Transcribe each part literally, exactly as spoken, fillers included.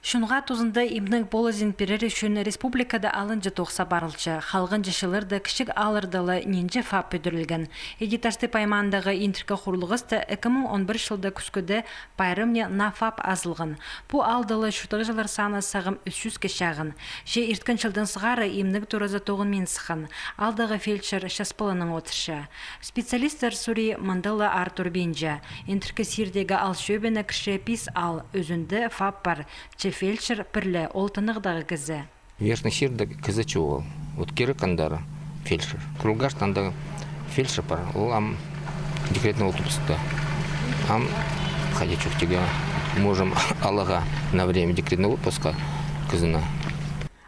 Чонға тузында имнег полызын пирер ӱчӱн республикада алынҷа тоғыс апарылча. Халғанҷы чылларда кічіг аалларда ла нинҷе ФАП пӱдірілген. Іди Таштып аймағындағы интіркі хурулғыста ікі муң он пір чылда кӱскӱде пайрамны наа ФАП азылған. Пу аалда ла чуртағҷылар саны сағам ӱс чӱске чағын. Че ирткен чылдаң сығара имнег туразы тоғынмин сыххан. Аалдағы фельдшер час паланаң одырча. Специалистер сурии мында ла аар турбинча. Интіркі сирдегі аал чӧбіне кірче пис аал, ӱзінде ФАП пар. Че фельдшер пір ле, ол тынағдағы кізі. Верхний сирде кізі чоғыл. Вот кирек андар фельдшер. Круглаш анда фельдшер пар. Ол ам декретный отпускта. Ам хайди чох тигі, можем аларға на время декретного отпуска кізіні.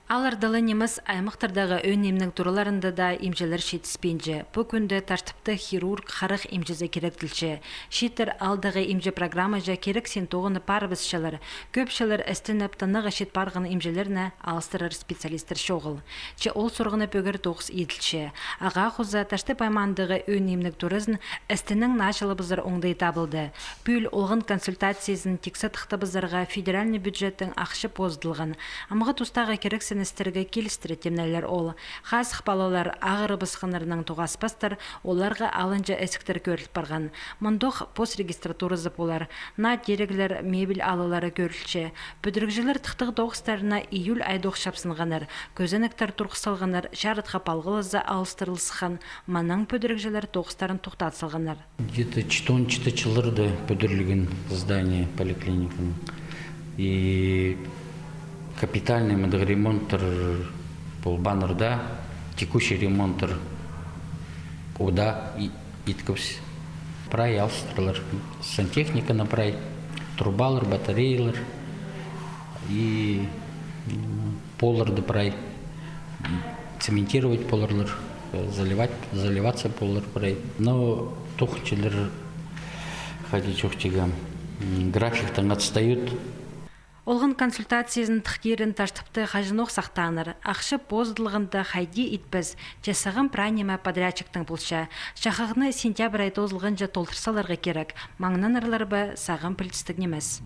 Аалларда ла нимес, аймахтардағы ӧӧн имнег тураларында даа имҷілер читіспинче. Пу кӱнде Таштыпта хирург харах имҷізі киректелче. Чииттер аалдағы имҷі программаҷа кирексін тоғынып парыбысчалар. Кӧп чыллар істеніп тынағ чит парған имҷілерні алыстырар специалистер чоғыл. Че ол сорғаны пӧгер тоғыс иділче. Ағаа хоза Таштып аймағындағы ӧӧн имнег туразын істенең наа чылыбызар оңдай табылды. Пӱӱл олған консультациязын тиксі тыхтабызарға федеральный бюджеттең ахча позыдылған. Амғы тустағы кирексіністерге килістіре тимнелер ол. Хазых палалар ағырыбысханнарнаң тоғаспастар, оларға алынҷа ізіктер кӧріл парған. Мындох пос регистратуразы полар. Наа тиріглер, мебель ааллары кӧрілче. Пӱдірігҷілер тыхтағ тоғыстарына июль айдох чапсынғаннар. Кӧзенектер турғыс салғаннар, чарытхы палғалазы алыстырылысхан. Мынаң пӱдірігҷілер тоғыстарын тохтат салғаннар. Где-то читон читі чылларда пӱдірілген здание поликлиниканың. И капитальный мындағ ремонттар полбааннар даа, текущий ремонттар удаа и-, иткебіс. Прай алыстырылар. Сантехниканы прай, трубалар, батареялар и, м, полларды прай цементировать поларлар, э, заливать, заливаться полар прай. Но тоғынҷылар, хайди чох тигі, м, графиктең отстают. Олған консультациязын тых кирін Таштыпта хаҷанох сахтааннар. Ахча позыдылғанда хайди итпес, че сағам прай ниме подрядчиктің полча. Чахығны сентябрь ай тоозылғанҷа толдыр саларға кирек. Маңнанарлар ба, сағам пілдістіг нимес.